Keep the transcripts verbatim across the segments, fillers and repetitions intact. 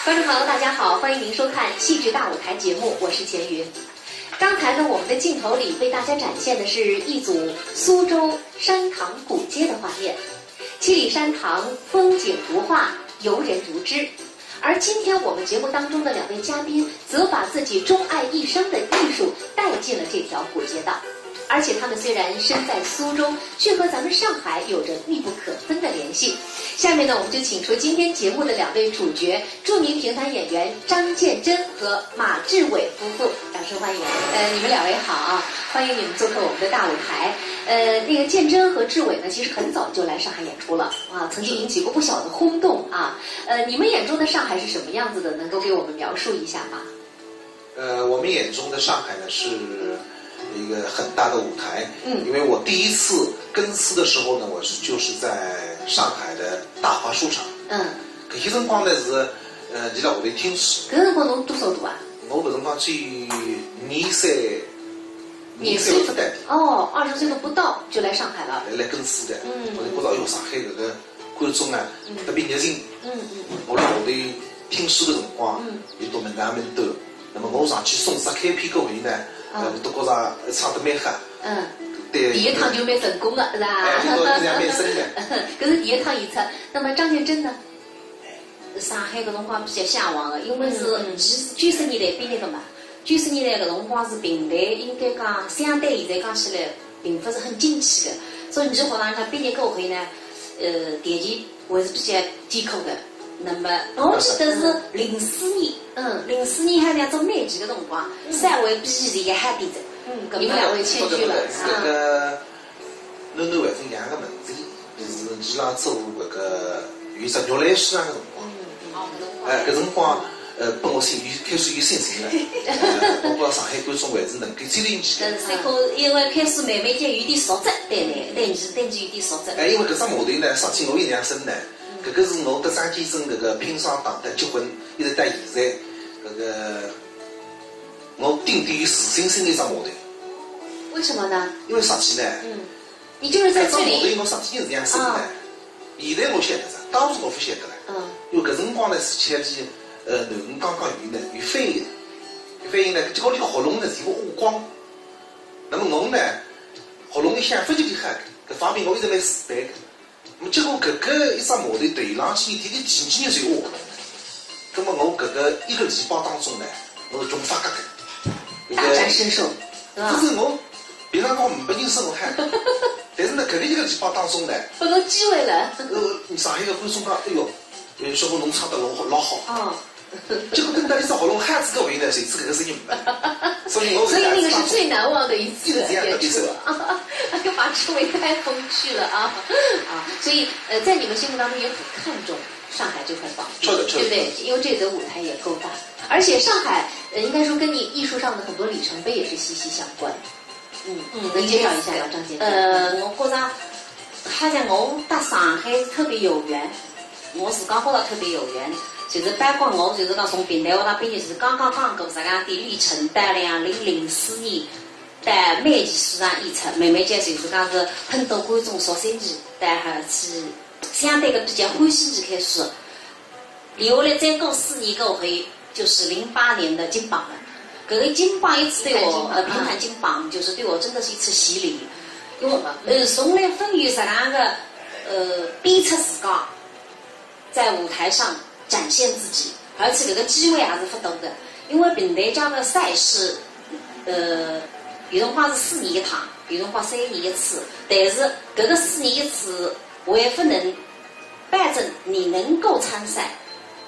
观众朋友，大家好，欢迎您收看《戏剧大舞台》节目，我是钱云。刚才呢，我们的镜头里为大家展现的是一组苏州山塘古街的画面，七里山塘风景如画，游人如织。而今天我们节目当中的两位嘉宾，则把自己钟爱一生的艺术带进了这条古街道。而且他们虽然身在苏州，却和咱们上海有着密不可分的联系。下面呢，我们就请出今天节目的两位主角，著名评弹演员张建真和马志伟夫妇，掌声欢迎。呃，你们两位好啊，欢迎你们做客我们的大舞台。呃，那个建真和志伟呢，其实很早就来上海演出了啊，曾经引起过不小的轰动啊。呃，你们眼中的上海是什么样子的？能够给我们描述一下吗？呃，我们眼中的上海呢，是一个很大的舞台。嗯，因为我第一次跟师的时候呢，我是就是在上海的大华书场。嗯，搿歇辰光呢是，呃，伊拉屋里听书。搿辰光侬多少大啊？我搿辰光只有廿岁，廿岁勿到。哦，二十岁都不到就来上海了。来跟师的，嗯，我就觉得，哎哟，上海搿个观众啊，特别热情。嗯嗯，我辣屋里听书的辰光，嗯，伊都门当门对。那么我上去送只开篇过后呢，呃，都觉着唱得蛮好。嗯，对，第一趟就蛮成功了，是吧？哎，就到印象蛮深的。搿是第一趟演出。那么张建真呢？上海搿辰光比较向往的，因为是，嗯，伊是九十年代毕业的嘛。九十年代搿辰光是评弹，应该讲相对现在讲起来，并勿是很景气的，所以伊学堂里毕业过后呢，呃，条件还是比较艰苦的。那么我记得是零四年，嗯，零四年好像做美剧的辰光，稍微比现在好点子。嗯，你们两位谦虚了啊。搿个囡囡还是两个问题，就是伊拉做搿个有只肉类书场的辰光，哎，搿辰光。 呃，拨我信，开始有信心了。呃，我觉着上海观众还是能够接得进去的。嗯，搿个因为开始慢慢叫有点熟悉，对对，对，是对伊有点熟悉。哎，因为搿只码头呢，上去我印象深呢，搿个是我搭张建真搿个拼双档到结婚，一直到现在，搿个我顶顶有自信心的一只码头。为什么呢？因为上去呢，嗯，你就是在这里。搿只码头我上去印象深呢。 现在我晓得哉，当时我勿晓得了。嗯。因为搿辰光呢是吃力，呃，囡儿刚刚有呢，有反应，有反应呢，结果伊个喉咙呢全部挖光。那么我呢，喉咙一向勿是厉害，搿方面我一直蛮自卑的。那么结果搿个一只码头头浪去，伊个前几日就挖光。那么我搿个一个礼拜当中呢，我是穷发达的。大展身手，是吧？就是我平常讲没人说我嗨，但是呢，搿个一个礼拜当中呢，拨侬机会了。呃，上海个观众讲，哎哟，呃，小红侬唱得老好，老好。哦。结果等到伊只喉咙喊仔个回来，谁知搿个声音没。所以我所以那个是最难忘的一次一直这样特别演出啊，哎呦，把志伟带风去了啊啊！所以呃，在你们心目当中也很看重上海这块宝地，是的，是的，对不对？因为这里的舞台也够大，而且上海呃，应该说跟你艺术上的很多里程碑也是息息相关。嗯，能介绍一下吗，张姐？呃，我觉着好像我搭上海特别有缘，我自家觉着特别有缘，就是包括我就是讲从评弹学堂毕业，就是刚刚讲过实梗点历程，到两零零四年到美剧书场演出，慢慢叫就是讲是很多观众熟悉伊，到后去相对个比较欢喜伊开始。 留下来再过四年过后，就是零八年的金榜了。搿个金榜一次对我，呃，评弹金榜就是对我真的是一次洗礼，因为呃从来勿有实梗个呃逼出自家在舞台上展现自己，而且搿个机会也是勿多的，因为评弹界个赛事，呃，有辰光是四年一趟，有辰光三年一次，但是搿个四年一次，我也勿能 保证你能够参赛，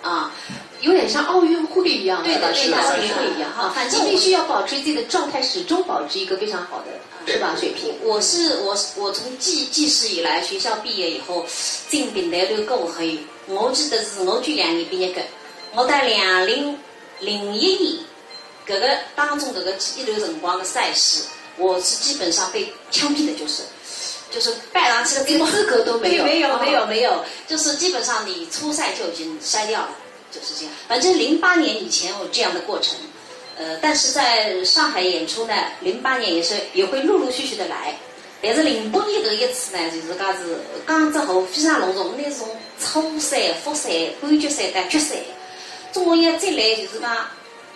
啊，有点像奥运会一样，对的，对的，奥运会一样哈，反正必须要保持自己的状态，始终保持一个非常好的，是吧？水平。我是我是我从记记事以来，学校毕业以后进评弹团过后，我记得是我九两年毕业的，我到两零零一年。搿个当中搿个一段辰光的赛事，我是基本上被枪毙的，就是就是拜上去了之后，一个资格都没有。没有没有没有，就是基本上你初赛就已经筛掉了，就是这样。反正零八年以前有这样的过程，呃，但是在上海演出呢，零八年也是也会陆陆续续的来。但是零八年搿一次呢，就是讲是江浙沪非常隆重，那是从初赛、复赛、半决赛到决赛，总共要再来就是讲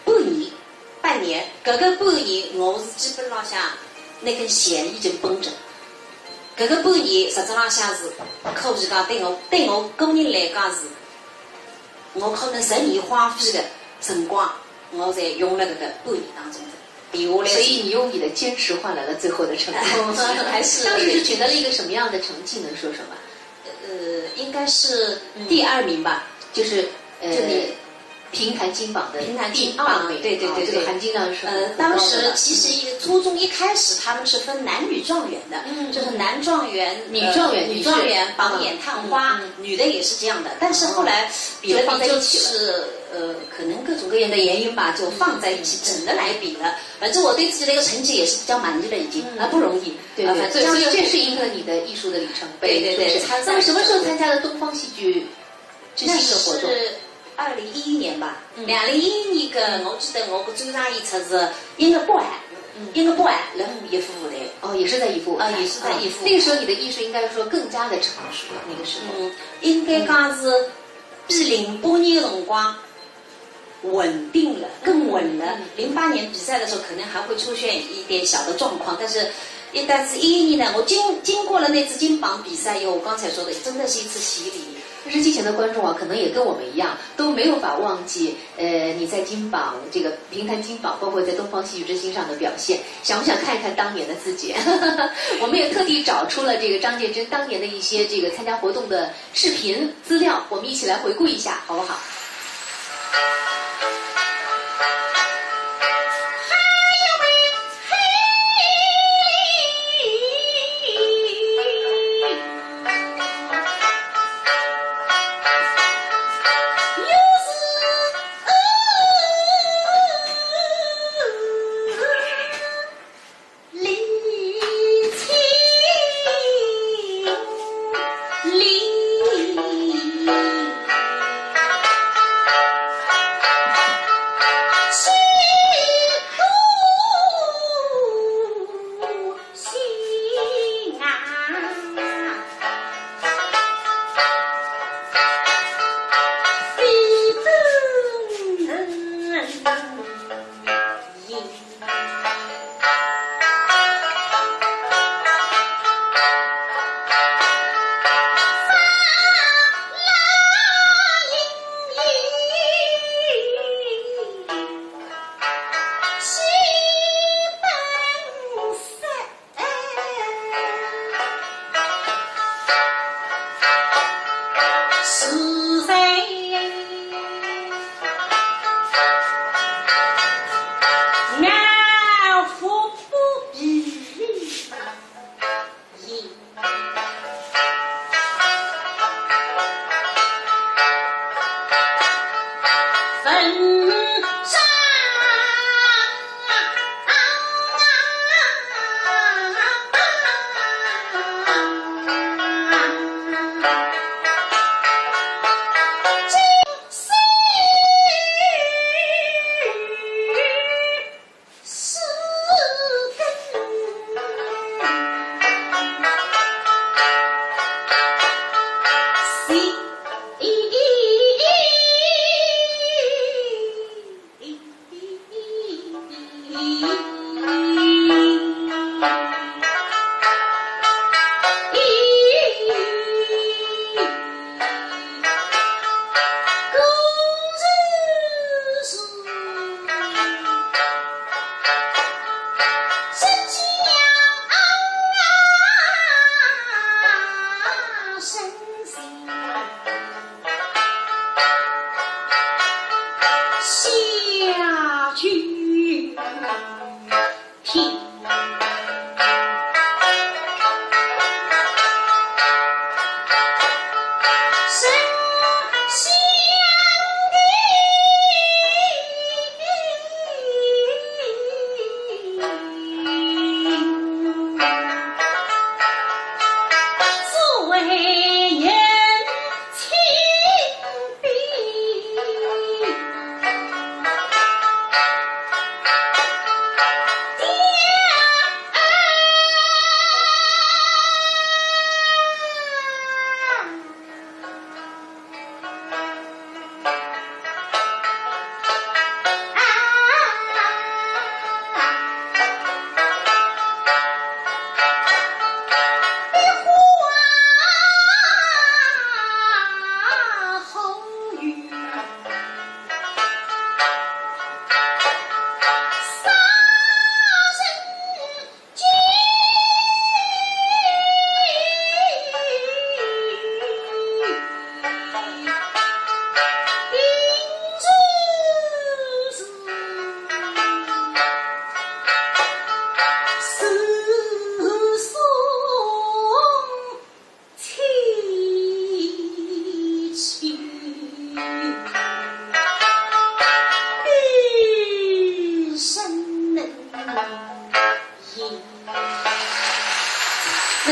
半年，半年，搿个半年我是基本浪向那根弦已经绷着。搿个半年实质浪向是可以讲对我对我个人来讲是，我可能十年荒废的辰光，我侪用了搿个半年当中的。留下来，所以你用你的坚持换来了最后的成功。还是当时是取得了一个什么样的成绩？能说说吗？呃，应该是第二名吧。就是呃，就你评弹金榜的评弹金榜，第二名，对对对对。啊，这个含金量是很，呃，很高的了。当时其实一初中一开始他们是分男女状元的，嗯，就是男状元、女状元、呃，女状元榜眼探花，嗯嗯，女的也是这样的。但是后来比了比，就放在一起了。就是呃，可能各种各样的原因吧，就放在一起，嗯，整的来比了。反正我对自己的一个成绩也是比较满意了，已经，嗯，啊，不容易。对对，啊，反正所以所以这是一个你的艺术的里程碑，对对对，是不是？参赛。那么什么时候参加的东方戏剧之星的活动？那是二零一一年吧。嗯。两零一一年个，我记得我个专场演出是音乐博览，嗯，音乐博览，辣怡富舞台。哦，也是在怡富舞台。啊，也是在怡富舞台。啊，那个时候你的艺术应该说更加的成熟了，那个时候。嗯，应该讲是比零八年辰光稳定了，更稳了。嗯，嗯。零八年比赛的时候，可能还会出现一点小的状况，但是，但是一一年呢，我经经过了那次金榜比赛以后，我刚才说的，真的是一次洗礼。电视机前的观众啊，可能也跟我们一样，都没有法忘记，呃，你在金榜这个评弹金榜，包括在东方戏剧之星上的表现。想不想看一看当年的自己？我们也特地找出了这个张建真当年的一些这个参加活动的视频资料，我们一起来回顾一下，好不好？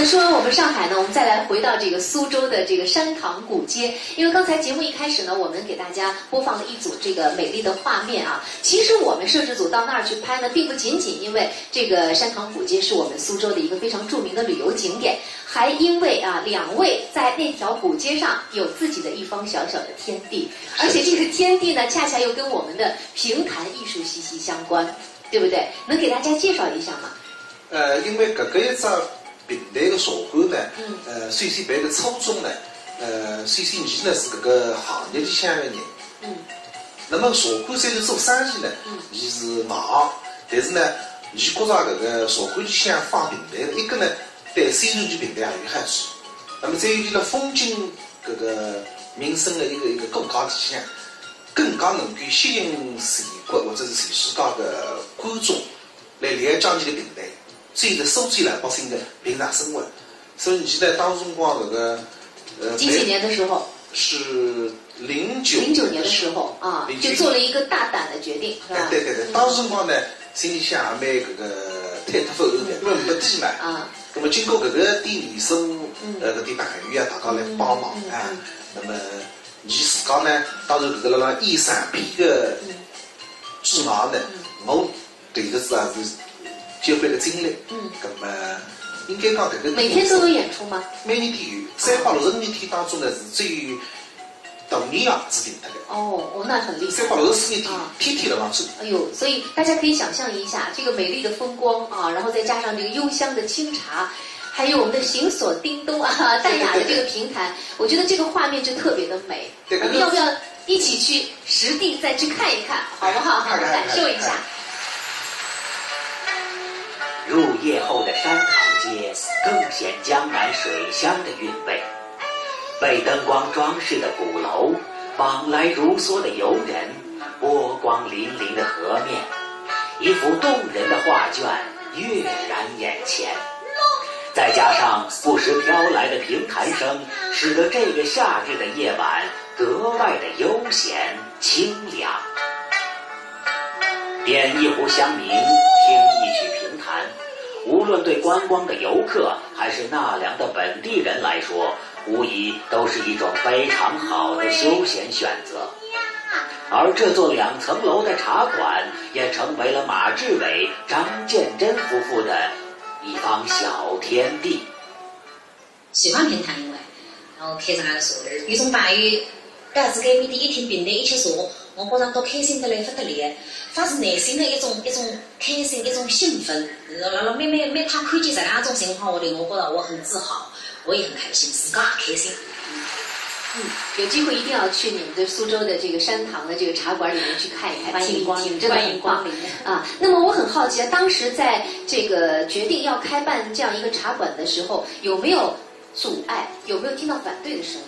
说完我们上海呢，我们再来回到这个苏州的这个山塘古街，因为刚才节目一开始呢，我们给大家播放了一组这个美丽的画面啊。其实我们摄制组到那儿去拍呢，并不仅仅因为这个山塘古街是我们苏州的一个非常著名的旅游景点，还因为啊，两位在那条古街上有自己的一方小小的天地，而且这个天地呢，恰恰又跟我们的评弹艺术息息相关，对不对？能给大家介绍一下吗？ 呃，因为搿个一只评弹个茶馆呢，呃，首先办个初衷呢，呃，首先伊呢是搿个行业里向个人。那么茶馆虽然做生意呢，伊是外行，但是呢，伊觉着搿个茶馆里向放评弹，一个呢对宣传伊评弹也有好处，那么再有伊个风景搿个民生个一个一个骨架里向，更加能够吸引全国或者是全世界个观众。 来了解伊个评弹，这是苏州老百姓个平常生活。所以现在当时辰光搿个，呃，几几年的时候？是零九零九年的时候啊，零九就做了一个大胆的决定，是吧？哎，对对对，当时辰光呢，心里向也蛮搿个忐忑不安的，因为没底嘛。啊，那么经过搿个店里生，呃，搿点朋友啊，大家来帮忙啊，那么伊自家呢，当然搿个辣辣演唱片个之外呢，我 对个是也是交关个精力。嗯，那么应该讲搿个每天都有演出吗？每日天有，三百六十五日天当中呢是只有大年夜是停脱个。哦，哦，那很厉害。三百六十四日天，天天辣辣做。哎呦，所以大家可以想象一下，这个美丽的风光啊，然后再加上这个幽香的清茶，还有我们的形所叮咚啊，淡雅的这个评弹，我觉得这个画面就特别的美。对我们要不要一起去实地再去看一看，好不好？好好感受一下。入夜后的山塘街更显江南水乡的韵味。被灯光装饰的鼓楼，往来如梭的游人，波光粼粼的河面，一幅动人的画卷跃然眼前。再加上不时飘来的评弹声，使得这个夏日的夜晚格外的悠闲清凉。点一壶香茗，听一曲评弹，无论对观光的游客，还是纳凉的本地人来说，无疑都是一种非常好的休闲选择。而这座两层楼的茶馆，也成为了马志伟、张建珍夫妇的一方小天地。 喜欢评弹，因为然后开始个茶，有种朋友到自家面前一听评弹一吃茶，我觉着都开心得来不得了，发自内心的一种一种开心，一种兴奋。辣辣每每每趟看见这样一种情况下头，我觉着我很自豪，我也很开心，自家也开心。嗯，有机会一定要去你们的苏州的这个山塘的这个茶馆里面去看一看，欢迎光临，听一听，真的很棒欢迎光临。啊。那么我很好奇啊，当时在这个决定要开办这样一个茶馆的时候，有没有阻碍？有没有听到反对的声音？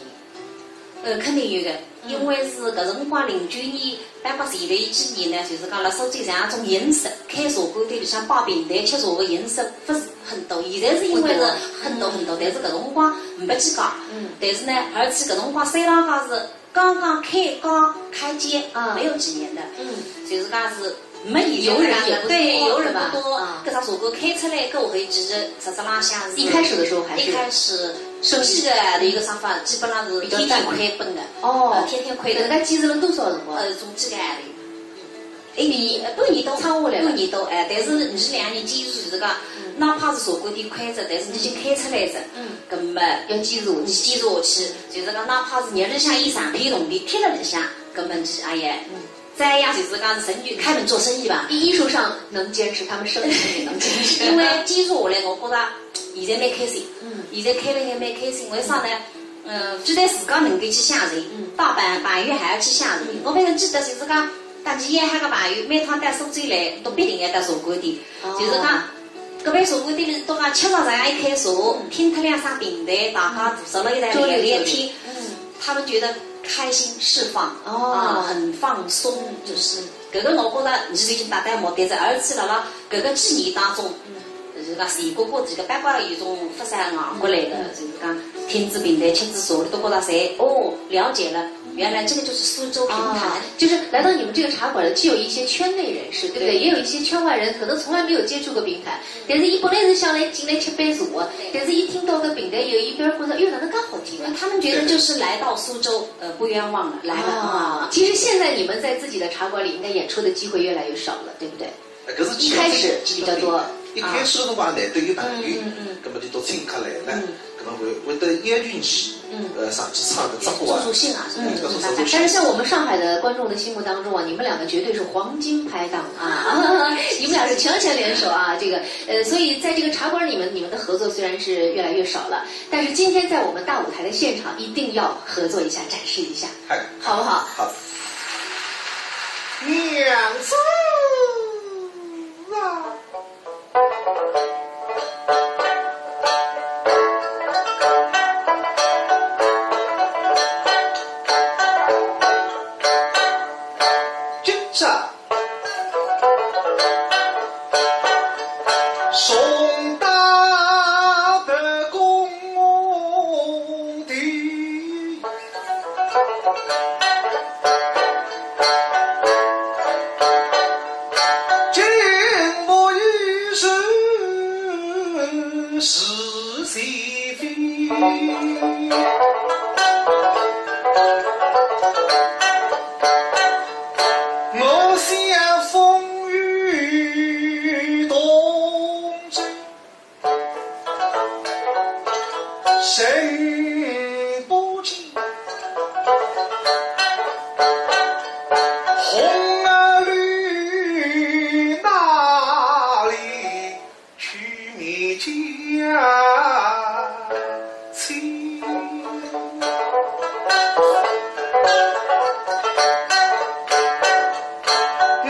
呃，肯定有的，因为是搿辰光零九年，包括前头一几年呢，就是讲辣苏州这样一种形式，开茶馆店里向摆评弹吃茶个形式勿是很多。现在是因为是很多很多，但是搿辰光没几家。嗯。但是呢，而且搿辰光山塘街是刚刚开刚开街，啊没有几年的。嗯，就是讲是没游人游人也不多对，游人对吧不多。啊搿只茶馆开出来，搿我还记得，实质浪向是一开始的时候还是一开始十几个号头一个啥法，基本上是天天开本的。哦呃，天天开的。大概坚持了多少辰光？呃，从几个号头。一年，呃，半年多，差不多了半年多，哎，但是侬两年坚持是讲，哪怕是茶馆店关着，但是侬已经开出来了，嗯，葛么要坚持下去。侬坚持下去，就是讲，哪怕是日里向一两百铜钿贴辣里向，葛么侬哎呀，照样就是讲是生意，开门做生意吧。第一，艺术上能坚持，他们生意上也能坚持。因为坚持下来，我觉着现在蛮开心，嗯现在开了还蛮开心，为啥呢？嗯，非但自家能够去享受，嗯带朋朋友还要去享受。我反正记得就是讲，搭几个好个朋友，每趟到苏州来，都必定要到茶馆店，哦就是讲，搿爿茶馆店里头讲吃着茶一开茶，听脱两声评弹，大家坐辣一道聊聊天，嗯他们觉得开心释放，哦啊，很放松，就是。搿个我觉着侬已经达到目的了，而且辣辣搿个几年当中，就是讲全国各地个，包括有种发散外国来个，就是讲听仔评弹、吃仔茶，都觉着侪哦了解了。原来这个就是苏州评弹。啊，就是来到你们这个茶馆的，既有一些圈内人士，对不对？对。也有一些圈外人，可能从来没有接触过评弹。但是一般人是想来进来吃杯茶啊，对。但是一听到个评弹，有一边儿觉得，哟，哪能介好听啊？他们觉得就是来到苏州，呃，不冤枉了，来了啊。啊，其实现在你们在自己的茶馆里，应该演出的机会越来越少了，对不对？ 搿是一开始比较多。一开始个话呢，都有朋友，嗯，嗯，嗯。葛末就到请客来了，嗯。葛末会，会得要求你，嗯。呃，上去唱个只歌啊。助助兴啊，嗯，搿种助助兴。但是在我们上海的观众的心目当中啊，你们两个绝对是黄金拍档啊，你们俩是强强联手啊，这个，呃，所以在这个茶馆里面，你们的合作虽然是越来越少了，但是今天在我们大舞台的现场，一定要合作一下，展示一下。 哎，好不好？好。娘子啊！今朝 送到北宫的，今我已是是非非。 我想风雨同舟，身不静，红啊绿哪里 去觅佳期。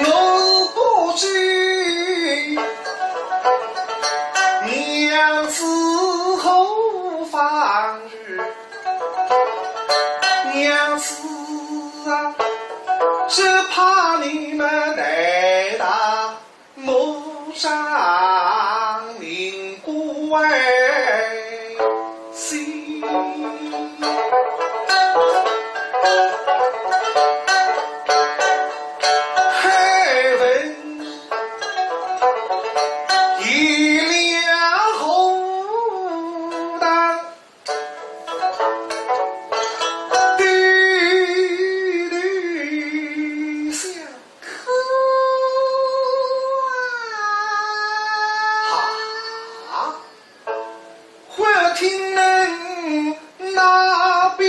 我不知娘子何方去，娘子啊，只怕你们来到 我丈命关心。还问一两何当 弟弟想哭啊。啊，忽听人那边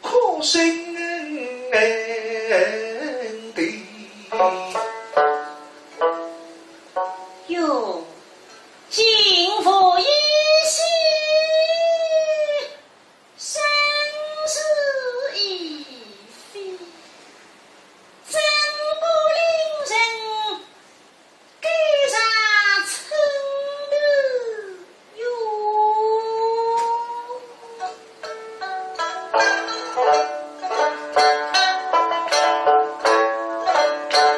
哭声的。哟， 今复一喜，生死已非，怎不令人更加嗔的哟？ 我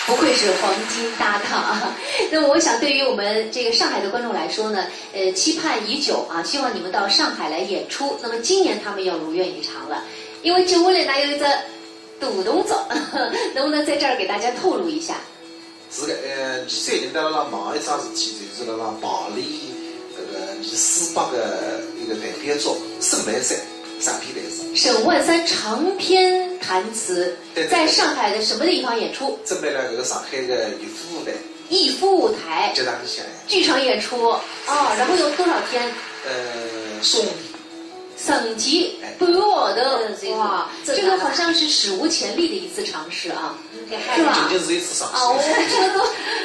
不愧是黄金搭档啊！那么我想，对于我们这个上海的观众来说呢，呃，期盼已久啊，希望你们到上海来演出。那么今年他们要如愿以偿了，因为接下来呢有一个大动作，能不能在这儿给大家透露一下？是的，呃，伲最近辣辣忙一桩事体，就是辣辣排练搿个伲四百个一个代表作《沈万三》长篇弹词。《沈万三》长篇弹词，对，对，在上海的什么地方演出？准备了搿个上海的逸夫舞台。 逸夫舞台，就当是想呀。剧场演出哦，然后有多少天？呃，三天。三天，哎。半个号头，嗯，对，哇，这个好像是史无前例的一次尝试啊，嗯，对，是吧？仅仅是一次尝试。啊，我们说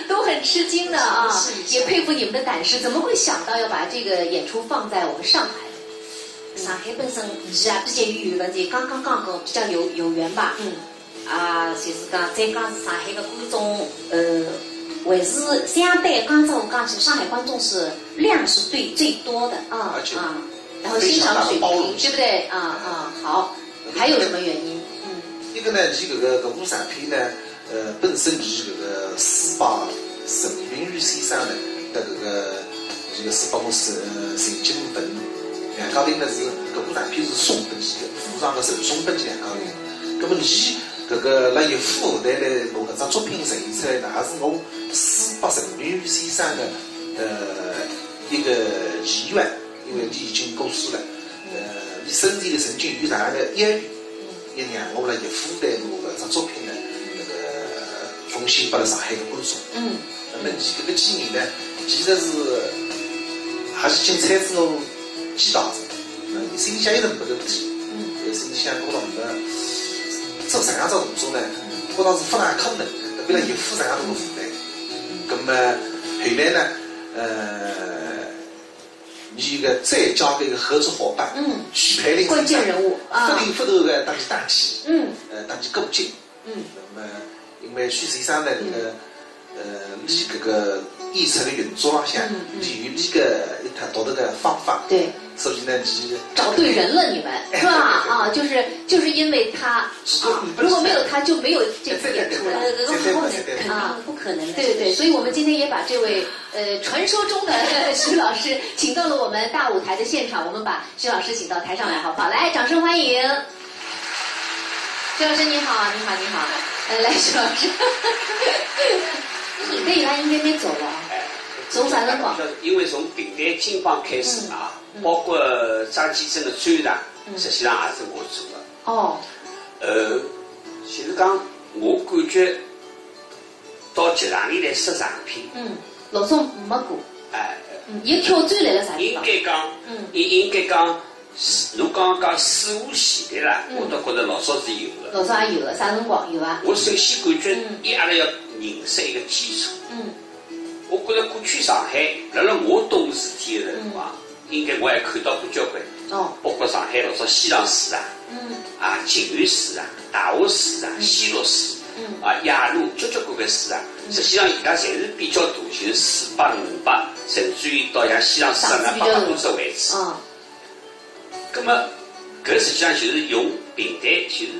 都，都很吃惊的啊，尝试一下。也佩服你们的胆识，怎么会想到要把这个演出放在我们上海？上海本身也比较有缘分，刚刚讲过，比较有，有缘吧。嗯。 啊，就是讲，再讲是上海个观众，呃，还是相对刚才我讲起，上海观众是量是最，最多的，啊，而且啊，然后欣赏水平，非常大的包容性。对不对？啊，啊，好，还有什么原因？嗯。一个呢，伲搿个，搿部长篇呢，呃，本身伲搿个四百陈明宇先生呢，搭搿个，搿个四百个陈，呃，陈金文，两家头呢是，搿部长篇是送拨伲个，府上个陈送拨伲两家头。葛末伲 搿个辣逸夫舞台来，我搿只作品呈现出来呢，也是我四百陈明宇先生个，呃，一个遗愿，因为伊已经过世了。呃，伊生前呢曾经有这样个一愿，也让我辣逸夫舞台我搿只作品呢，搿个奉献拨了上海个观众。嗯。 那么伊搿个机缘呢，其实是还是经采自我寄到子，嗯，心里向一直没个底，嗯，呃，心里向觉着没，做实际上这种呢，觉着是勿大可能，特别了有富实际上个舞台。那么后来呢，呃，伊个最佳个一个合作伙伴，嗯，许佩林关键人物啊，勿离勿弃个搭伊打气，嗯，呃，搭伊过劲。 嗯。那么因为许先生呢，搿个，呃，伊搿个演出个运作浪向，嗯，嗯。伊有伊个一套独特个方法。对。所以呢，伊找对人了，你们，哎，是吧？对，对，对。啊，就是，就是因为他，如果，啊，如果没有他，就没有这次演出了。对，对，对，对，对，对，对，对，对，对，对，对，对，对，对，对，对，对，所以我们今天也把这位，呃，传说中的许老师请到了我们大舞台的现场，我们把 徐老师请到台上来，好不好？来，掌声欢迎。徐老师你好，你好，你好。呃，来，徐老师，你对伊拉应该蛮早了啊。哎，从啥辰光？因为从评弹金榜开始啊，嗯，嗯。包括张继珍个专场，嗯，实际上也是我做的。哦。呃，其实讲，我感觉 到剧场里来说长篇。嗯，老早没过。哎。嗯，伊跳转来了啥地方？应该讲，嗯。应，应该讲，是，侬刚刚讲四五十年代啦，嗯。我倒觉着老早是有的。老早也有的，啥辰光有啊？我首先感觉，嗯。伊阿拉要认识一个基础。嗯。我觉着过去上海，辣辣我懂事体个辰光，嗯。 应该我还看到过交关。哦。包括上海老早西塘书场，嗯。啊，静安书场，大学书场，嗯。西路书，嗯。啊，雅路，交交关关书场。嗯。实际上，伊拉侪是比较大，就是四百、五百，甚至于到像西塘书场呢，档次比较大。八百多只位置。哦。葛么，搿实际上就是用评弹，就是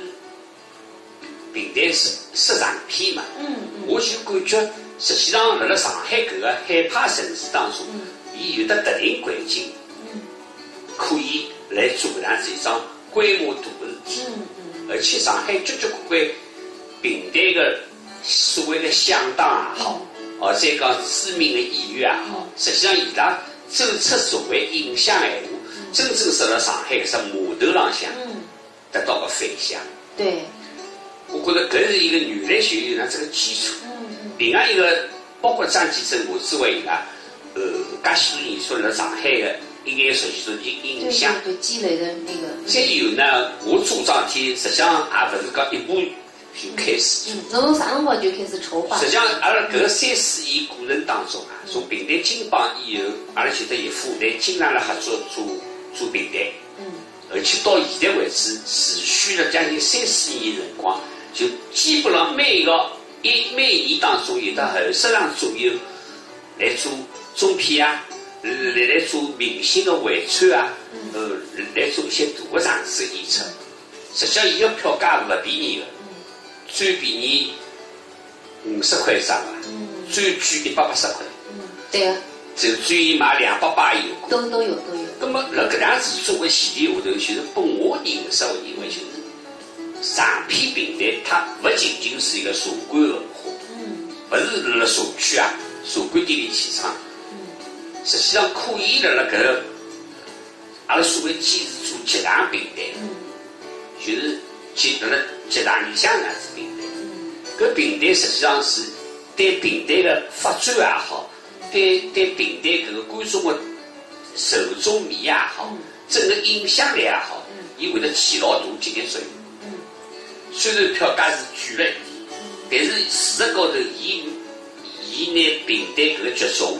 评弹说，说长篇嘛。嗯，嗯。我就感觉，实际上辣辣上海搿个海派城市当中，嗯。伊有得特定环境，嗯。可以来做搿样子一桩规模大个事体。嗯，嗯。而且上海交交关关评弹个所谓个响档也好，嗯。或者讲知名个演员也好，嗯。实际上伊拉走出社会影响闲话，嗯。真正是辣上海搿只码头浪向，嗯。 得到个反响。对。我觉着搿是一个原来就有搿能介个基础。嗯，嗯。另外一个，包括张继珍、吴志伟伊拉，呃，介许多年数辣上海个，一眼熟悉的印印象。对对对，积累的那个。再有呢，我做桩事体，实际上也勿是讲一步就开始。嗯，侬从啥辰光就开始筹划？实际上，阿拉搿个三四年过程当中啊，从评弹金榜以后，阿拉晓得叶富台经常来合作做做评弹。嗯而且到现在为止，持续了将近三四年辰光，就基本上每个一每年当中有得二十场左右来做中篇啊，来来做明星的回串啊，呃，来做一些大的场次演出。实际上，伊个票价勿便宜的，最便宜五十块一张啊，最贵一百八十块。嗯，对啊，只有最卖两百八也有过。都都有都有。那么辣搿样子作为前提下头，就是本我认为稍微认为就是长篇评弹，它勿仅仅是一个茶馆文化，嗯勿是辣茶馆啊、茶馆店里去唱，嗯实际上可以辣辣搿个阿拉所谓坚持做剧场评弹，嗯就是去辣辣剧场里向样子评弹。嗯搿评弹实际上是对评弹的发展也好，对对评弹搿个观众的受众面也好，嗯整个影响力也好嗯，伊会得起老大积极作用。嗯虽然票价是贵了一点，但是事实高头，伊伊拿评弹搿个剧种，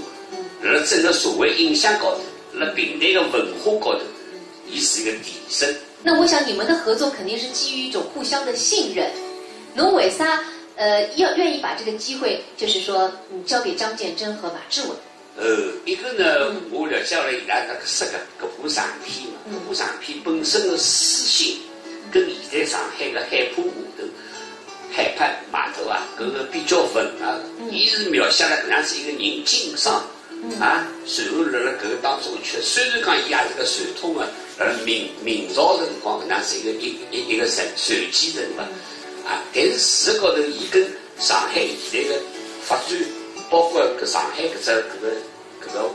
辣辣整个社会影响高头，辣评弹个文化高头，伊是一个提升。那我想你们的合作肯定是基于一种互相的信任。侬为啥呃要愿意把这个机会，就是说嗯交给张建珍和马志文？呃，一个呢，我了解了伊拉搿个说个搿部长篇嘛，搿部长篇本身的书信，跟现在上海个海浦码头、海浦码头啊，搿个比较文啊，伊是描写了搿样子一个人经商啊，随后辣辣搿个当中去，虽然讲伊也是个传统的，呃，明明朝辰光搿样子一个一一一个传传奇人物啊，但是事实高头伊跟上海现在个发展，包括搿上海搿只搿个搿个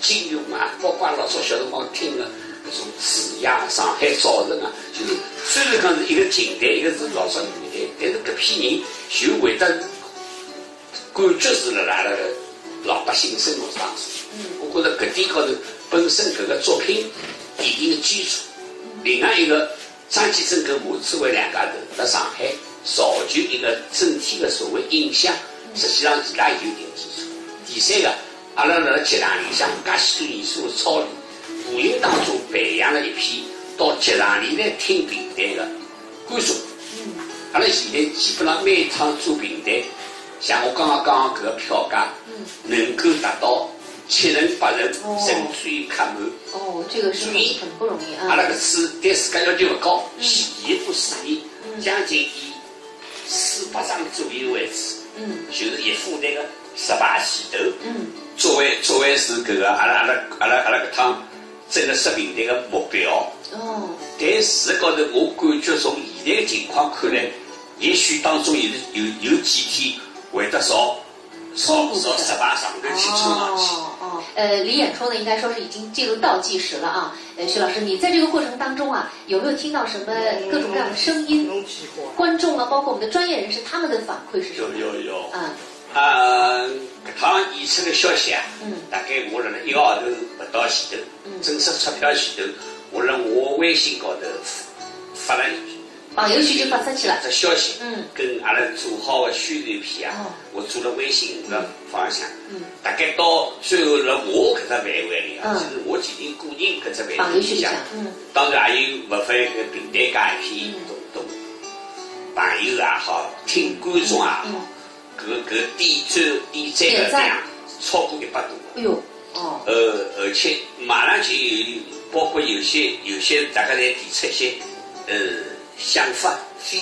金融啊，包括老早小辰光听个搿种子夜上海早晨啊，就是虽然讲是一个近代，一个是老早年代，但是搿批人就会得感觉是辣辣辣辣老百姓生活当中。我觉着搿点高头本身搿个作品有一定的基础。另外一个，张建珍跟马志文两家头辣上海造就一个整体的社会印象，实际上伊拉有一定基础。第三个，阿拉辣辣剧场里向介许多年数的操练，无形当中培养了一批到剧场里来听评弹的观众。阿拉现在基本上每趟做评弹，像我刚刚讲搿个票价，能够达到七成八成，甚至于客满。哦，这个是很所以很不容易啊。阿拉搿次对自家要求勿高，前年、前年将近以四百张左右为止，嗯就是叶富台个十排前头，嗯作为作为是搿个阿拉阿拉阿拉阿拉搿趟整个说评弹个目标。哦但事实高头，我感觉从现在个情况看来，也许当中有有有几天会得少少少十排上头去冲上去。哦哦，呃，李演冲呢，应该说是已经进入倒计时了啊。呃，徐老师，你在这个过程当中啊，有没有听到什么各种各样的声音？观众啊，包括我们的专业人士，他们的反馈是什么？有有有。嗯啊，搿趟演出个消息啊，嗯大概我辣辣一个号头勿到前头，嗯正式出票前头，我辣我微信高头发了一句，网友群就发出去了。这消息，嗯跟阿拉做好个宣传片啊，哦我做了微信个方向，嗯大概到最后辣我搿只范围里啊，嗯就是我仅仅个人搿只范围里向网友群里向，，嗯当然还有勿少个评弹界一批同同朋友也好，听观众也好，嗯搿搿点赞点赞个点赞量超过一百多个。哎呦哦呃，而且马上就有，包括有些有些大家侪提出一些呃想法，非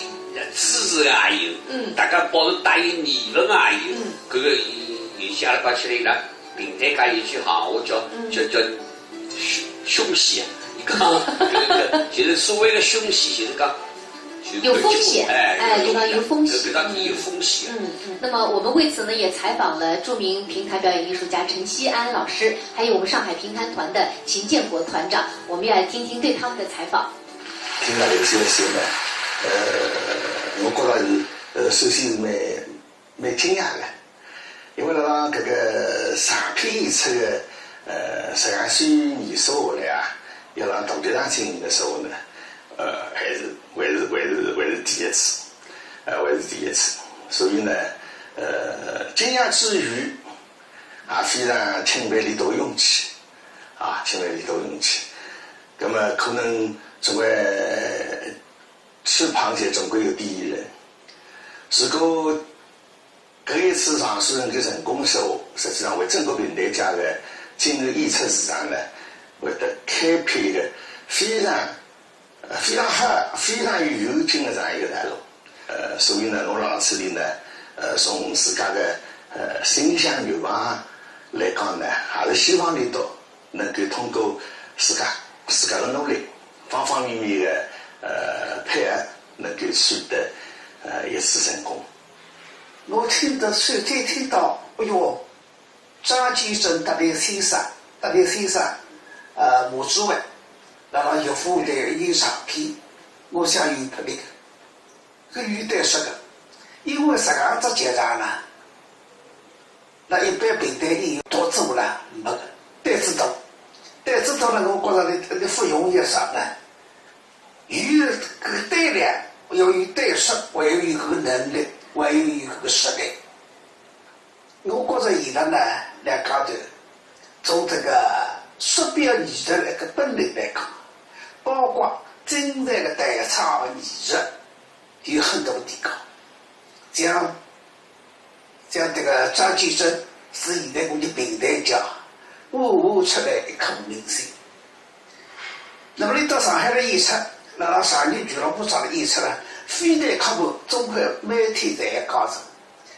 支持个也有，嗯大家帮侬带有疑问个也有，嗯搿个有有些阿拉讲起来伊拉评弹界有句闲话叫叫叫凶凶险啊，伊讲搿个就是所谓个凶险，就是讲就是有风险哎，哎伊讲有风险搿搿当然有风险。嗯，那么我们为此呢也采访了著名评弹表演艺术家陈锡安老师，还有我们上海评弹团的秦建国团长，我们也来听听对他们的采访。听了刘先生呢，呃，我觉着是，呃，首先是蛮蛮惊讶的，因为辣辣搿个长篇演出的，呃，实际上，算年数下来啊，要辣大剧场进行个说呢，呃，还是，还是，还是，还是第一次，呃，还是第一次。所以呢，呃，惊讶之余，也非常钦佩俚笃个勇气，啊，钦佩俚笃个勇气。那么可能总归吃旁街总归有第一人。如果搿一次常书人个成功说，实际上为整个评弹界个今后演出市场呢，会得开辟一个非常，呃，非常好、非常有前景个这样一个道路。呃，所以呢，我辣此地呢，呃，从自家个，呃，心向愿望来讲呢，还是希望俚笃能够通过自家，自家个努力，方方面面个，呃，配合，能够取得，呃，一次成功。我听得首先听到，哎哟，张居正搭俚先生，搭俚先生，呃，马志伟，辣辣学府里有长篇，我想有拍个，搿有得说个，因为实梗只剧场呢， 那一般评弹演员多做了，没个，胆子大。胆子大了，我觉着俚，俚勿容易啥呢？有搿胆量，要有胆识，还要有搿个能力，还要有搿个实力。我觉着现在呢，两家头，从这个说表艺术的一个本领来讲，包括精湛的弹唱艺术， 有很大的提高。像，像这个张居正是现在我们评弹界，我，我出来一颗明星。那么你到上海来演出，辣辣上海俱乐部上的演出呢，非但客观，总归每天侪要加持。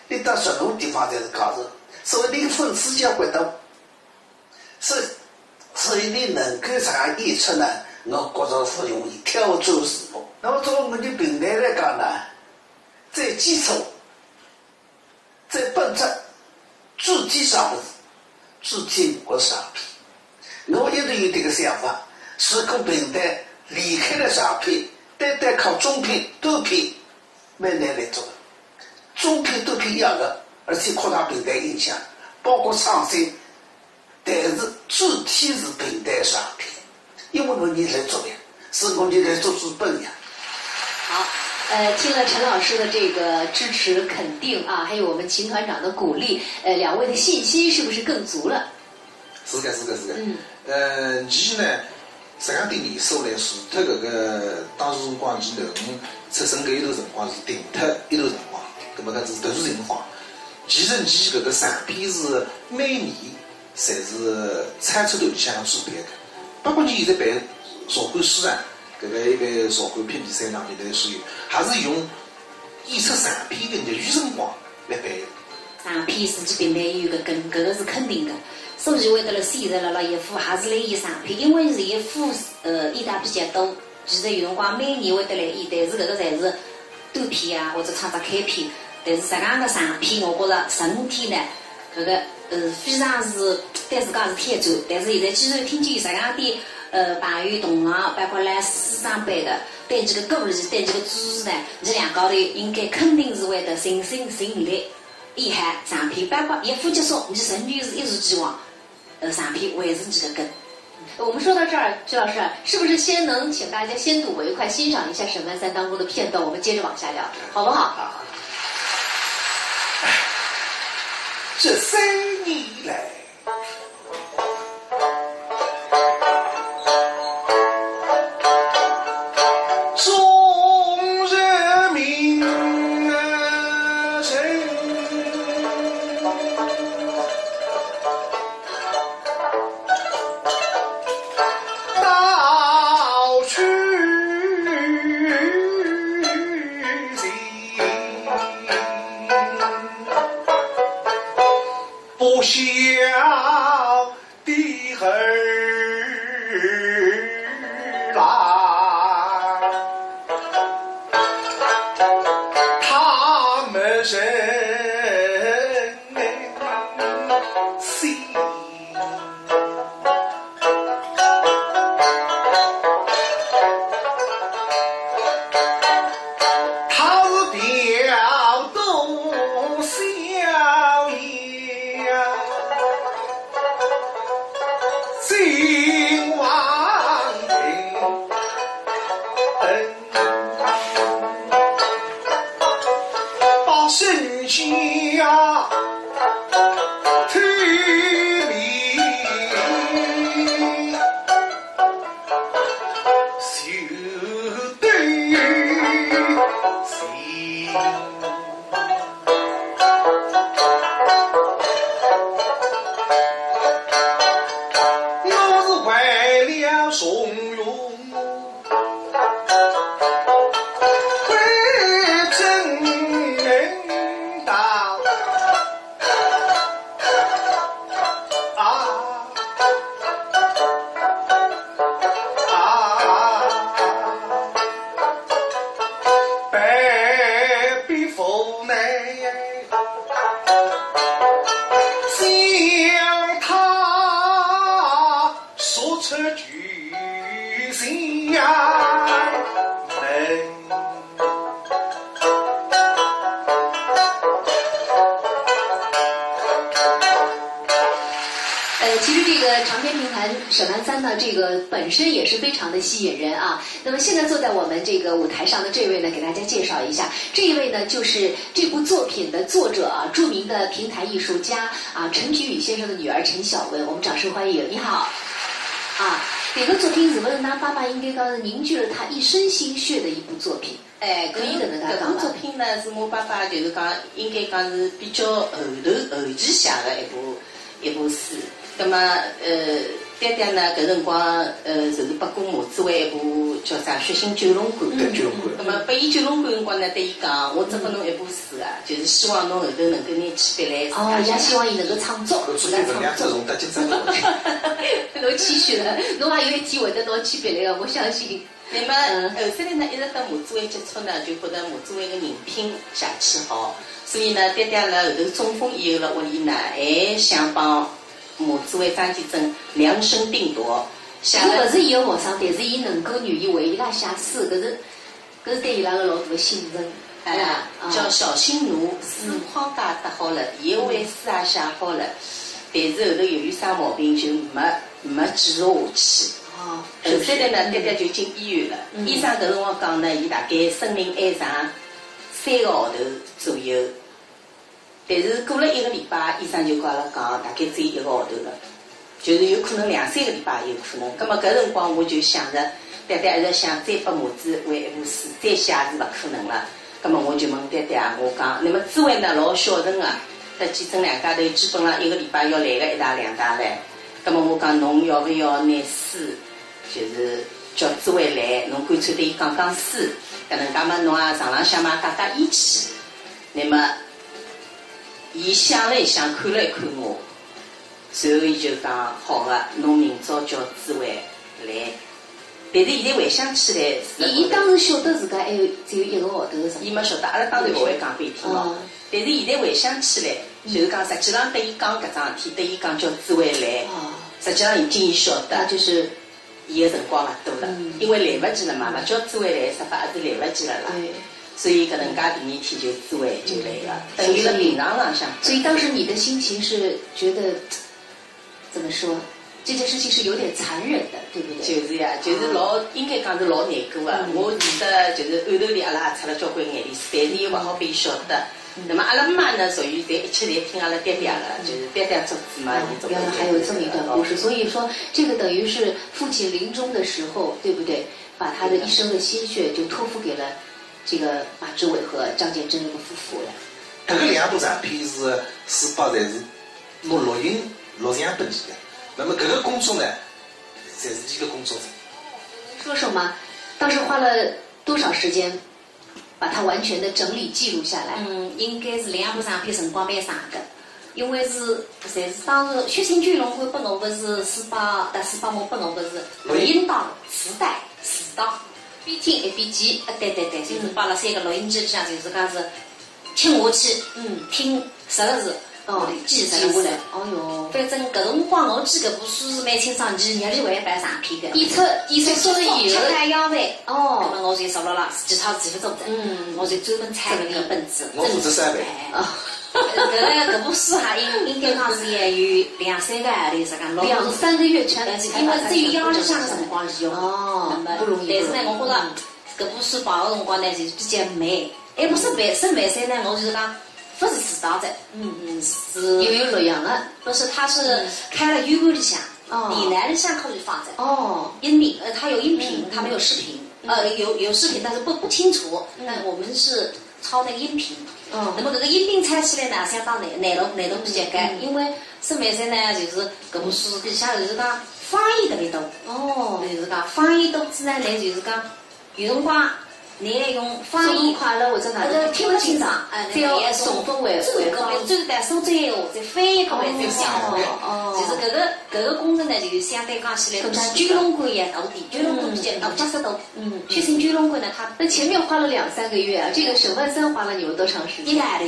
你到任何地方侪是加持，所以你粉丝交关多。 是，所以你能够上演出呢，我觉着勿容易，挑战自我。那么作为我们评弹来讲呢，最基础、最本质、最基础的是，最基本的长篇。我一直有这个想法，如果评弹离开了长篇，单单靠中篇、短篇，蛮难来做的。中篇、短篇一样的，而且扩大评弹影响，包括创新， 但是主体是评弹长篇，因为我们来做呀，是我们来做资本呀。好，呃，听了陈老师的这个支持肯定啊，还有我们秦团长的鼓励，呃，两位的信心是不是更足了？是的，是的，是的。嗯。呃，其实呢，实际上对艺术来说，除脱搿个当时辰光，其实囡儿出生搿一段辰光是停脱一段辰光，葛末搿是特殊情况。其实其实搿个长篇是每年 侪是超出团里向个指标个。包括伲现在办茶馆书场，搿个一个茶馆评比赛浪面头所有，还是用演出长篇个业余辰光来办个。长篇自己评弹有个根，搿个是肯定个。所以会得辣现在辣辣学府还是来演长篇，因为是学府呃演得比较多，其实有辰光每年会得来演，但是搿个侪是 短篇啊，或者唱只开篇。但是实梗个长篇，我觉着整体呢，搿个呃非常是对自家是挑战。但是现在既然听见实梗点呃朋友同行，包括辣师长辈个对伲个鼓励，对伲个支持呢，伲两家头应该肯定是会得尽心尽力演好长篇，包括学府结束，伲仍旧是一如既往 呃，长篇还是伲个根。我们说到这儿，曲老师，是不是先能请大家先睹为快，欣赏一下《沈万三》当中的片段，我们接着往下聊，好不好？这三年来，众人民啊，谁 到处寻，不晓沈万三呢，这个本身也是非常的吸引人啊。那么现在坐在我们这个舞台上的这位呢，给大家介绍一下，这一位呢就是这部作品的作者啊，著名的评弹艺术家啊，陈菊宇先生的女儿陈晓雯，我们掌声欢迎。你好。啊，这个作品是不是㑚爸爸应该讲是凝聚了他一生心血的一部作品？ 哎，可以搿能介讲伐？搿部作品呢，是我爸爸就是讲，应该讲是比较后头后期写的一部一部书。葛么，呃，爹爹呢，搿辰光，呃，就是拨过马志伟一部叫啥《血腥九龙馆》。对，九龙馆。葛么拨伊九龙馆辰光呢，对伊讲，我做拨侬一部书啊，就是希望侬后头能够拿去别来自家写。哦，也希望伊能够创作，搿出自家创作。版分量是从搭几只我去。侬谦虚了，侬也有一天会得拿去别来个，我相信。那么，嗯后首来呢，一直搭马志伟接触呢，就觉得马志伟个人品邪气好，所以呢，爹爹辣后头中风以后辣屋里呢，还想帮马志伟张继正量身定夺，写了搿勿是伊个学生，但是伊能够愿意为伊拉写书，搿是搿是对伊拉个老大个信任，哎，啊叫小心奴，书框架搭好了，伊个书也写好了，但是后头由于啥毛病就没没继续下去。哦，后首来呢，爹爹就进医院了。嗯医生搿辰光讲呢，伊大概生命还剩三个号头左右。但是过了一个礼拜，医生就告阿拉讲，大概只有一个号头了，就是有可能两三个礼拜有可能。葛么搿辰光我就想着，爹爹一直想再拨马志伟一部书，再写是勿可能了。葛么我就问爹爹，我讲，那么志伟呢老孝顺啊，搭继正两家头基本上一个礼拜要来个一趟两趟来。葛么我讲，侬要勿要拿书 就是叫志伟来，侬干脆搭伊讲讲书，搿能介嘛，侬啊床浪向嘛解解烟气。那么，伊想了一想，看了一看我，随后伊就讲，好个，侬明朝叫志伟来。但是现在回想起来，是伊伊当时晓得自家还有只有一个号头个辰光。伊没晓得，阿拉当然勿会讲拨伊听咯。哦但是现在回想起来，就是讲，实际上搭伊讲搿桩事体，搭伊讲叫志伟来，哦，实际上已经伊晓得那，就是伊个辰光勿多了，嗯因为来勿及了嘛，勿叫志伟来，啥法还是来勿及了啦。对，所以搿能介第二天就志伟就来了，等于辣病床浪向。所以当时你的心情是觉得怎么说？这件事情是有点残忍的，对不对？就是呀，就是老，应该讲是老难过啊。嗯我记得就是暗头里阿拉也擦了交关眼泪水，但是又勿好拨伊晓得。那么阿拉妈呢，属于侪一切侪听阿拉爹爹了，就是爹爹做主嘛，伊总归原来还有这么一段故事，所以说这个等于是父亲临终的时候，对不对？把他的一生的心血就托付给了这个马志伟和张建珍这个夫妇了。搿个两部长篇是书包侪是拿录音录像拨伊个。那么搿个工作呢，侪是伊个工作。说说嘛，当时花了多少时间把它完全的整理记录下来？嗯，应该是两部长篇辰光蛮长个，因为是侪是当时《血腥九龙馆》拨我个是书包，但书包我拨我个是录音档、磁带、磁带，边听一边记。啊，对对对，就是摆辣三个录音机里向，就是讲是听下去，嗯，听十个字，哦，记记十个字下来。。哦哟，反正搿辰光我记搿部书是蛮清爽，二月里还办长篇个。一出一出书了以后，吃饭要饭，哦那么我就坐辣辣，其他事体勿做了，嗯我就专门拆搿个本子。我负责三倍。哎，搿个搿部书哈，应应该讲是也有两三个号头，实梗老两三个月全但是因为只有夜里向个辰光利用，哦那么不容易但是呢，不容易我觉着搿部书排个辰光呢，就是比较慢。还勿是慢，是慢噻呢，我就是讲，勿是迟到的，嗯嗯，是又有录像了。不是，他是开了油管里向，哦电脑里向可以放的。哦，音频，呃，它有音频，嗯它没有视频，呃，有有视频，但是不不清楚。那我们是抄那个音频。哦那么搿个音频拆起来呢，相当难难度难度比较高，因为沈万三呢，就是搿部书里向就是讲方言特别多，哦，就是讲方言多之呢，呢就是讲有辰光你要用方速度言。快了，我在哪里呃，听勿清爽，哎，哎，再要重复回回放。转过来，转到苏州闲话，再翻译过来，再想回来。哦，就是搿个搿个工程呢，就是相对讲起来，更加比九龙馆要大点，九龙馆比较大，角色大。嗯，《血腥九龙馆》呢，它那前面花了两三个月啊，这个沈万三花了你们多长时间？一个号头。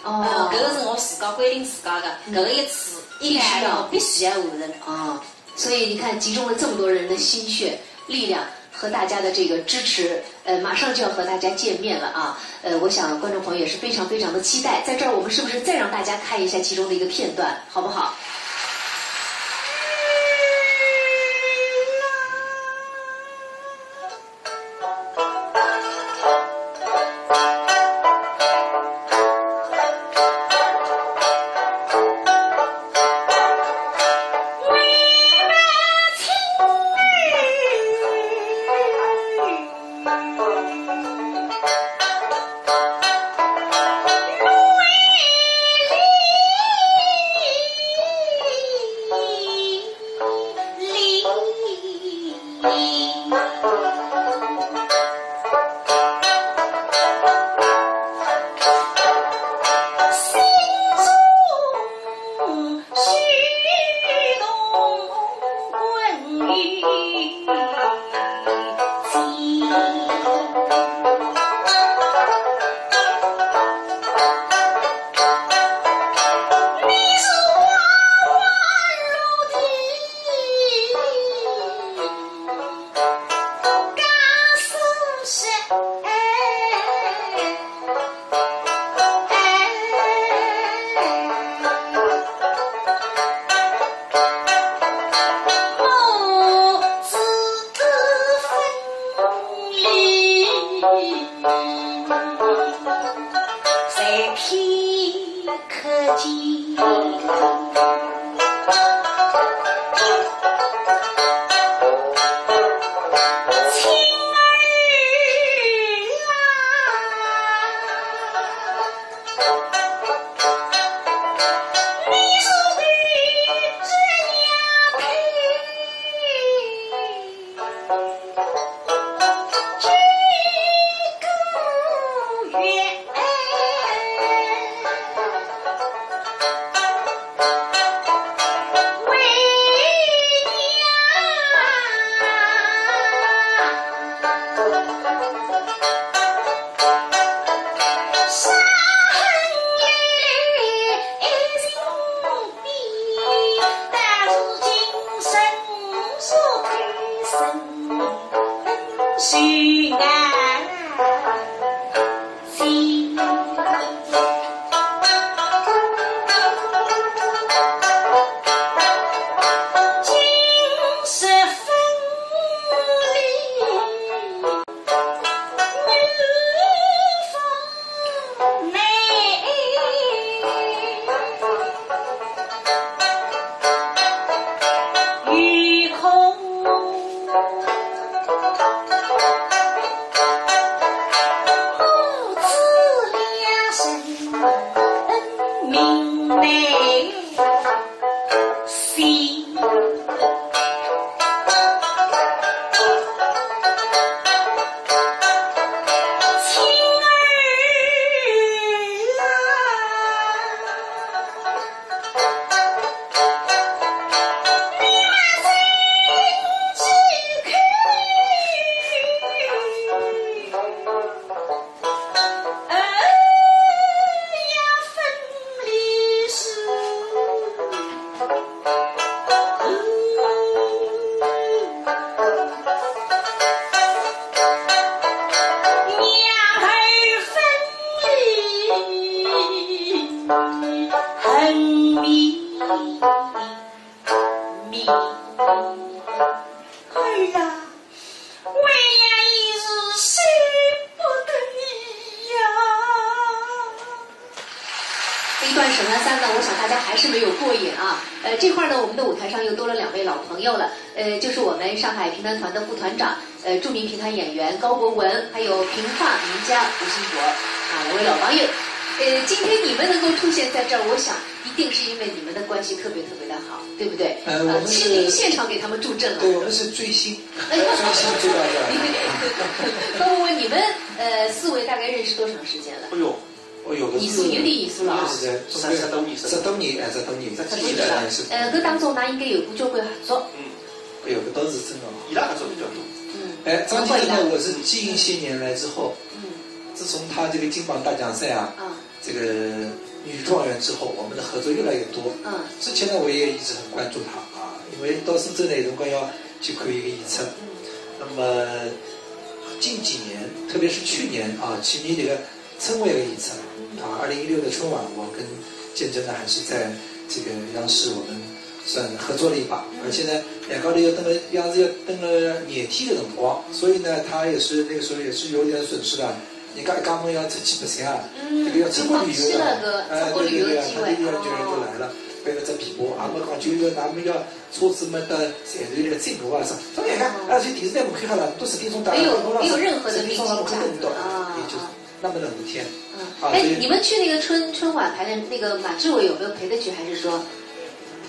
哦呃，搿个是我自家规定自家的，搿个一次一个号头必须要完成。啊，所以你看，集中了这么多人的心血、力量和大家的这个支持，呃，马上就要和大家见面了啊。呃，我想观众朋友也是非常非常的期待，在这儿我们是不是再让大家看一下其中的一个片段，好不好？这一段《沈鸾三》呢，我想大家还是没有过瘾啊。呃，这块儿呢，我们的舞台上又多了两位老朋友了，呃，就是我们上海评弹团的副团长，呃，著名评弹演员高博文，还有评话名家吴兴国啊，两位老朋友。呃，今天你们能够出现在这儿，我想一定是因为你们的关系特别特别的好，对不对？呃，我们是亲临现场给他们助阵了。对，我们是追星，哎，追星追到这儿。高博文，你们呃四位大概认识多长时间了？哎呦，哦哟，搿是年数有点年数了啊。是的，十，十多年，十多年，哎，十多年，十多年了。十多年了。哎，是。呃，搿当中㑚应该有过交关合作。嗯。哎哟，搿倒是真的啊。伊拉合作比较多。嗯。哎，张继科呢，我是近些年来之后，嗯。自从他这个金榜大奖赛啊，啊。这个女状元之后，我们的合作越来越多。嗯。之前呢，我也一直很关注他啊，因为到深圳呢，有辰光要去看一个演出。嗯。那么近几年，特别是去年啊，去年这个 春晚个演出啊，二零一六的春晚，我跟建真呢还是在这个央视我们算合作了一把，嗯。而且呢，两家头要等了，央视要等了廿天的辰光，所以呢，他也是那个时候也是有点损失的。人家一家门要出去白相啊，嗯，这个要出国旅游的，一年到期了个，哎，出国旅游的机会，对对对啊，他这个要决定就来了。哦。背了只皮包，啊，没讲究，那么要车子没得，侪是来整我啊啥。所以看，啊，所以电视台门口好了，都十点钟到了，没有我讲没有任何的十点钟那么明星肯定到架子啊也就是那么冷的天，嗯，啊，哎所以，你们去那个春春晚排练，那个马志伟有没有陪着去，还是说，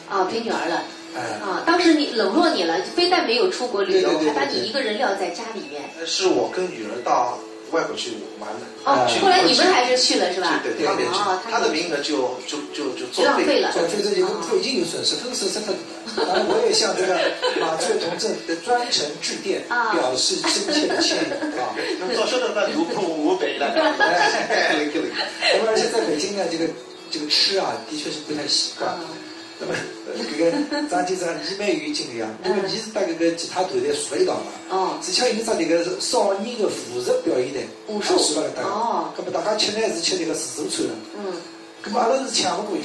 啊，陪女儿了？哎，啊，当时你冷落你了，非但没有出国旅游，对对对还把你一个人撂在家里面。是我跟女儿到外国去玩了。哦哎，后来你们还是去了是吧？对对，他没去哦，，他他的名额就就就就作废浪费了。转去这些都已经有损失，都损失很大。当然，我也向这个马志伟同志的专程致电，啊表示深切的歉意啊。那早晓得那有空我陪了。哎，可以可以。那么而且在北京呢，这个这个吃啊，的确是不太习惯。嗯那么，呃，这个张继正伊蛮有劲的呀，因为伊是搭搿个其他团队熟了一道嘛。哦之前有一只迭个少年的武术表演队，武术熟了搭。哦那么大家吃呢是吃迭个自助餐的。嗯，那么阿拉是抢勿过伊。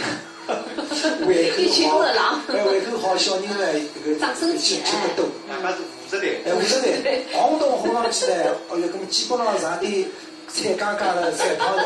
胃口好，一群饿狼哎，胃口好，小人呢，搿个长身体吃吃得多。哪怕是五十代，哎，五十代，红咚红上去呢，哎哟，那么基本上上点菜刚刚了，菜汤了。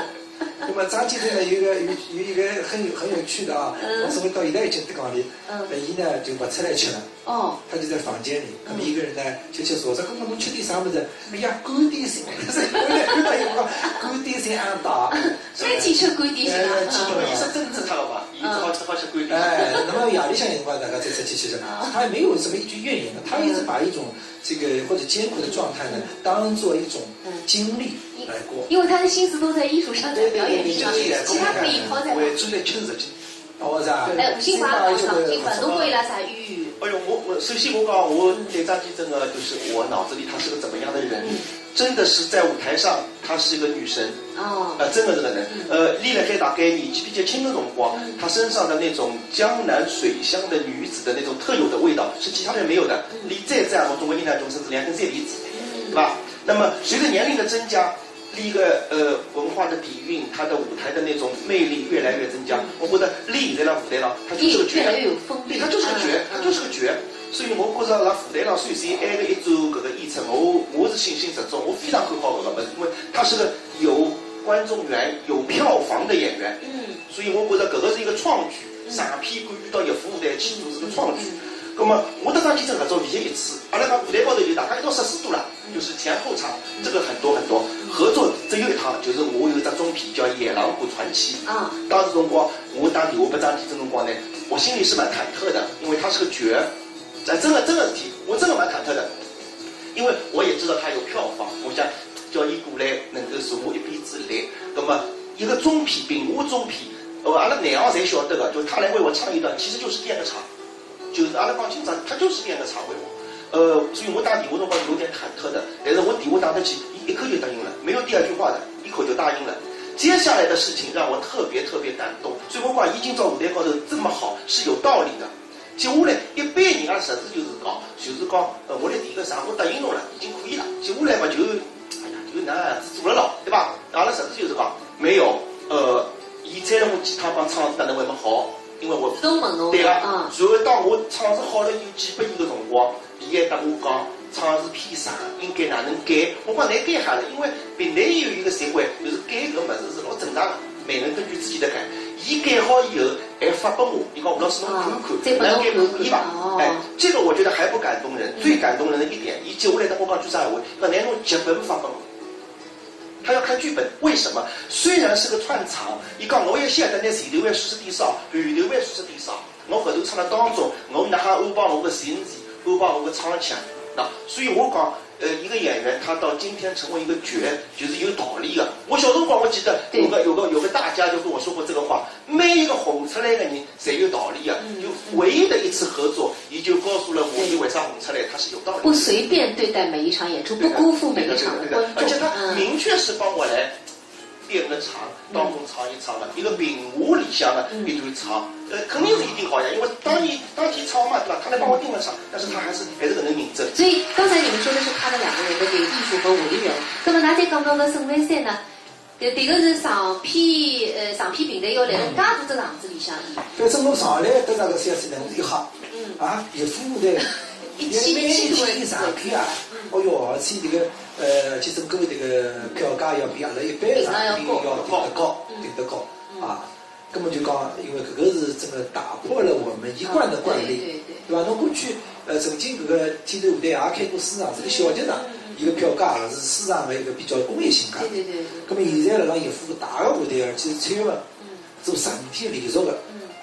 那么张继正呢，有一个有有一个很有很有趣的啊，嗯我是到现在一直在讲的，嗯那伊呢就勿出来吃了，哦，他就在房间里，那么一个人呢吃吃坐着，搿么侬吃点啥物事？哎呀，干点心，我来看到伊讲干点心啊大，三几吃干点心啊哎，基本上伊是政治他了吧？伊只好只好吃干点。哎，那么夜里向辰光大家再出去吃吃，他也没有什么一句怨言的，他一直把一种这个或者艰苦的状态呢，当做一种经历来过。因为他的心思都在艺术上，在表演上，对对对对对其他可以抛在旁边。我也正在吃着吃。哦，是啊。哎，吴兴华老师，吴兴华，侬觉着伊拉啥语？哎哟，我我首先我讲，我对张继正啊，就是我脑子里他是个怎么样的人，真的是在舞台上他是一个女神。哦，啊，真的是个人。呃，伊辣海大概年纪比较轻的辰光，他身上的那种江南水乡的女子的那种特有的味道，是其他人没有的。伊再这样，我总归印象中是两根线梨子，对吧？那么随着年龄的增加，伊个呃文化的底蕴，他的舞台的那种魅力越来越增加。我觉得伊现在辣舞台上，他就是个角，越来越有风味。对，他就是个角，嗯他就是个角。所以我觉着辣舞台上，首先埃个一周搿个演出，我我是信心十足，我非常看好搿个物事，因为他是个有观众缘、有票房的演员。嗯所以我觉着搿个是一个创举，上片敢于到乐府舞台去做是个创举。葛么我搭张继正合作唯一一次，阿拉讲舞台高头就大家一道说书多了，就是前后场，这个很多很多。合作只有一趟，就是我有一只中篇叫《野狼谷传奇》。啊当时辰光，我打电话拨张继正辰光呢，我心里是蛮忐忑的，因为他是个角。哎，真的真的是，我真的蛮忐忑的，因为我也知道他有票房，我想叫伊过来能够助我一臂之力。葛么一个中篇，评话中篇，呃，阿拉内行侪晓得个，就他来为我唱一段，其实就是垫个场，就是阿拉讲清爽，他就是垫个场为我。呃，所以我打电话辰光有点忐忑的，但是我电话打得去，伊一口就答应了，没有第二句话的，一口就答应了。接下来的事情让我特别特别感动，所以我讲伊今朝舞台高头这么好是有道理的。接下来一般人啊，实事求是讲，就是讲，呃，我来第一个啥，我答应侬了，已经可以了。接下来嘛，就，哎呀，就哪能做了咯，对吧？阿拉实事求是讲，没有，呃，伊再让我几趟讲唱是哪能会没好，因为我都问侬对个，啊然后当我唱是好了有几百年的辰光，伊还搭我讲，唱是偏长，应该哪能改？我讲侬改好了，因为评弹有一个习惯，就是改搿物事是老正常的，每人根据自己的改。伊改好以后还发拨我，伊讲吴老师侬看看，啊再拨侬哪能改可以吧看看？哦哎，这个我觉得还不感动人，最感动人的一点，伊接下来搭我讲句啥闲话，讲拿侬剧本发拨我。他要看剧本，为什么？虽然是个串场，伊讲我也晓得拿前头还说是点啥，后头还说是点啥。我后头唱了当中，我哪哈安排我个情节，安排我个唱腔，那所以我讲，呃，一个演员他到今天成为一个角，就是有道理的。我小辰光我记得有个有个有个大家就跟我说过这个话，每一个红出来的人侪有道理的，就唯一的一次合作，伊就告诉了我，伊为啥红出来，他是有道理的。不随便对待每一场演出，不辜负每一场的对的对的对的观众。而且他明确是帮我来垫个场，当中唱一唱的，一个评话里向的一段唱，呃，肯定是一定好呀，因为当年当天唱嘛，对吧？他来帮我垫个场，但是他还是还是很能认真。所以刚才你们说的是他们两个人的这个艺术和舞艺人，那么拿这刚刚的宋威森呢？这这个是上批呃上批评弹要来了介大只场子里向演，反正我上来得着个消息呢，我一吓，啊，也服务的，一气一气也蛮一天上去啊，哦哟，而且这个呃，其实各位这个票价要比阿拉一般上去要定得高，定得高啊。那么就讲，因为搿个是真个打破了我们一贯的惯例，对对对对吧？侬过去呃，曾经搿个天山舞台也开过四场，是个小剧场，伊个票价也是市场个一个比较工业性价。对对对对。那么现在辣辣一副大个舞台，而且是秋嘛，做十五天连续个，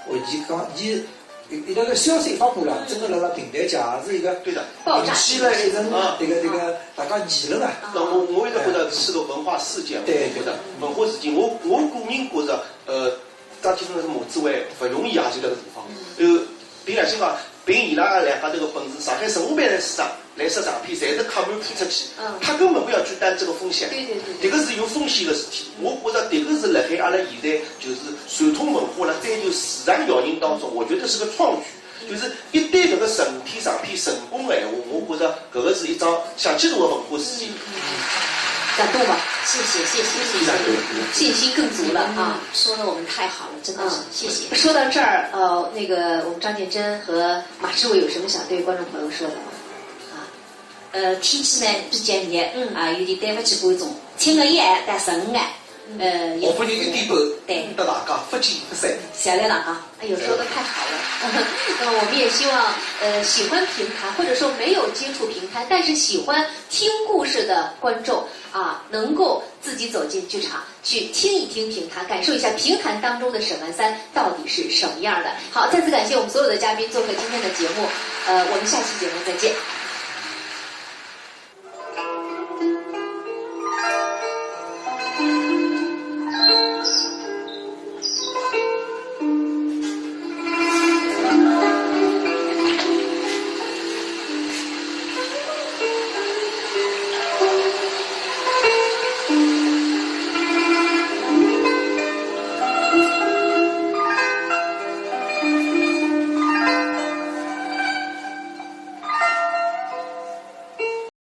我伊讲伊伊那个消息发布了，真个辣辣平台界也是一个对的，爆炸引起了一阵啊这个这个大家议论啊。那我我一直觉得是个文化事件，对我觉得文化事件，我我个人觉得，呃，张继春是毛子伟勿容易啊，就搿个地方。呃，凭良心讲，凭伊拉两家头个本事，上海任何爿市场来说唱片，侪是客满铺出去，嗯他根本不要去担这个风险。对对对对迭个是有风险个事体。我觉着迭个是辣海阿拉现在就是传统文化辣追求市场效应当中，我觉得是个创举。就是一旦搿个成体唱片成功个闲话，我觉着搿个是一桩相当大个文化事体。感动吧？谢谢谢谢谢谢，非常感动信心更足了啊！说的我们太好了，真的是谢谢。说到这儿，呃，那个我们张建真和马志伟有什么想对观众朋友说的吗？啊，呃，天气呢比较热，嗯啊，有点对勿起观众，请个一眼，但十五眼，呃，也我不仅一点半，对，得大家不见不散。谢谢大家。哎呦，说的太好了。那么我们也希望，呃，喜欢评弹或者说没有接触评弹，但是喜欢听故事的观众啊，能够自己走进剧场去听一听评弹，感受一下评弹当中的沈万三到底是什么样的。好，再次感谢我们所有的嘉宾做客今天的节目，呃，我们下期节目再见。